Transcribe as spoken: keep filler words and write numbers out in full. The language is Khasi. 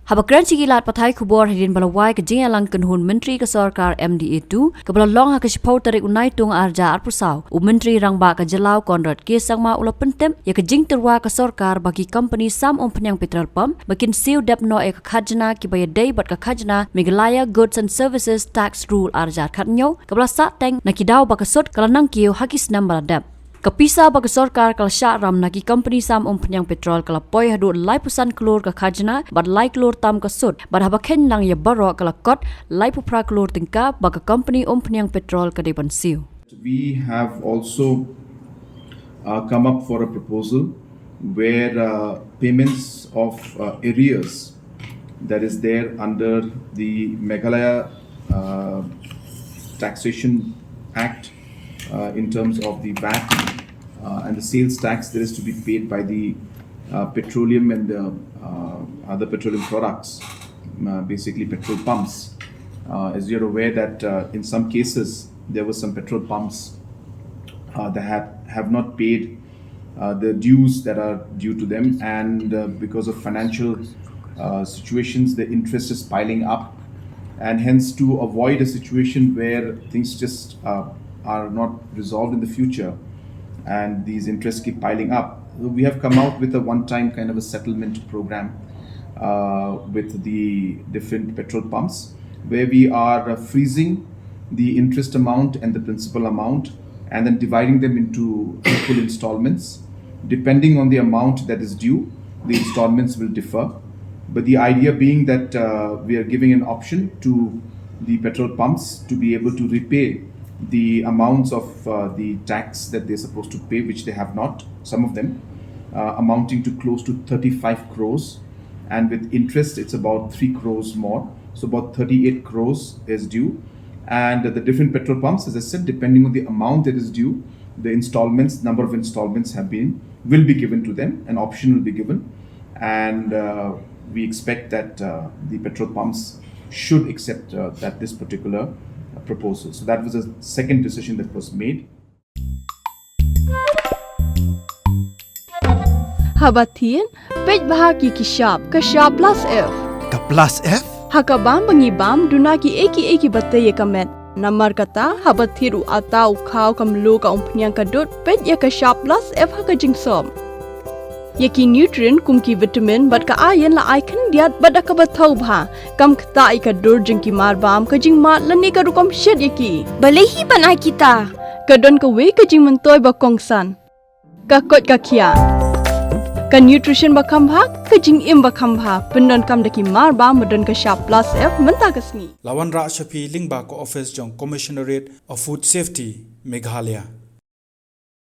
Haba kren sha ki lad pathai khubor hadien ba la wai ka jingïalang kynhun Myntri ka sorkar M D A two, kaba la long ha ka shiphew tarik u Naitung arhajar arphew saw, u Myntri Rangbah ka Jylla u Conrad K Sangma u la pyntip ïa ka jingtyrwa ka sorkar ba ki company sam umphniang petrol pump ba kin siew dep noh ïa ka khajna kiba ïadei bad ka khajna Meghalaya Goods and Services Tax Rule arhajar khathynñiew, kaba la sahteng na ki daw ba ka sut ka la nangkiew ha ki snem ba la dep. Ka pisa ba ka sorkar ka la shah ram na ki company sam umphniang petrol ka la poi haduh laiphew san klur ka khajna bad lai klur tam ka sut, bad haba kheiñ lang ïa baroh ka la kot laiphew phra klur tyngka ba ka company umphniang petrol ka dei ban siew. We have also uh, come up for a proposal where uh, payments of uh, arrears that is there under the Meghalaya uh, Taxation Act uh, in terms of the vat uh, and the sales tax that is to be paid by the uh, petroleum and the uh, other petroleum products, uh, basically petrol pumps. Uh, as you're aware that uh, in some cases there were some petrol pumps uh, that have, have not paid uh, the dues that are due to them, and uh, because of financial uh, situations, the interest is piling up, and hence to avoid a situation where things just uh, are not resolved in the future and these interests keep piling up, we have come out with a one-time kind of a settlement program uh, with the different petrol pumps where we are uh, freezing the interest amount and the principal amount and then dividing them into equal installments. Depending on the amount that is due, the installments will differ. But the idea being that uh, we are giving an option to the petrol pumps to be able to repay the amounts of uh, the tax that they're supposed to pay, which they have not, some of them, uh, amounting to close to thirty-five crores. And with interest, it's about three crores more. So about thirty-eight crores is due. And the different petrol pumps, as I said, depending on the amount that is due, the installments, number of installments have been, will be given to them, an option will be given. And uh, we expect that uh, the petrol pumps should accept uh, that this particular uh, proposal. So that was a second decision that was made. Haba thied, peit bha ïa ki shap, ka shap plus F. Ka plus F? Ha ka bam ba ngi bam, duna ki ei ki ei kiba tei ïa ka met. Namar kata, haba thied u atta, u khaw, ka mluh, ka umphniang, ka dud, peit ïa ka shap plus F ha ka jingsop. Ïa ki nutrient kum ki vitamin bad ka iron la ai khyndiat bad da kaba thaw bha. Kam ktah ïa ka dur jong ki marbam, ka jingmad lane ka rukom shet ïa ki. Balei hi ban ai kita? Ka don kawei ka jingmyntoi ba kongsan. Ka koit ka khiah. Ka nutrition ba kham bha, ka jingim ba kham bha, pyndonkam da ki marbam ba don ka shap plus F mynta ka sngi. La wanrah sha phi lyngba ka office jong Commissionerate of Food Safety, Meghalaya.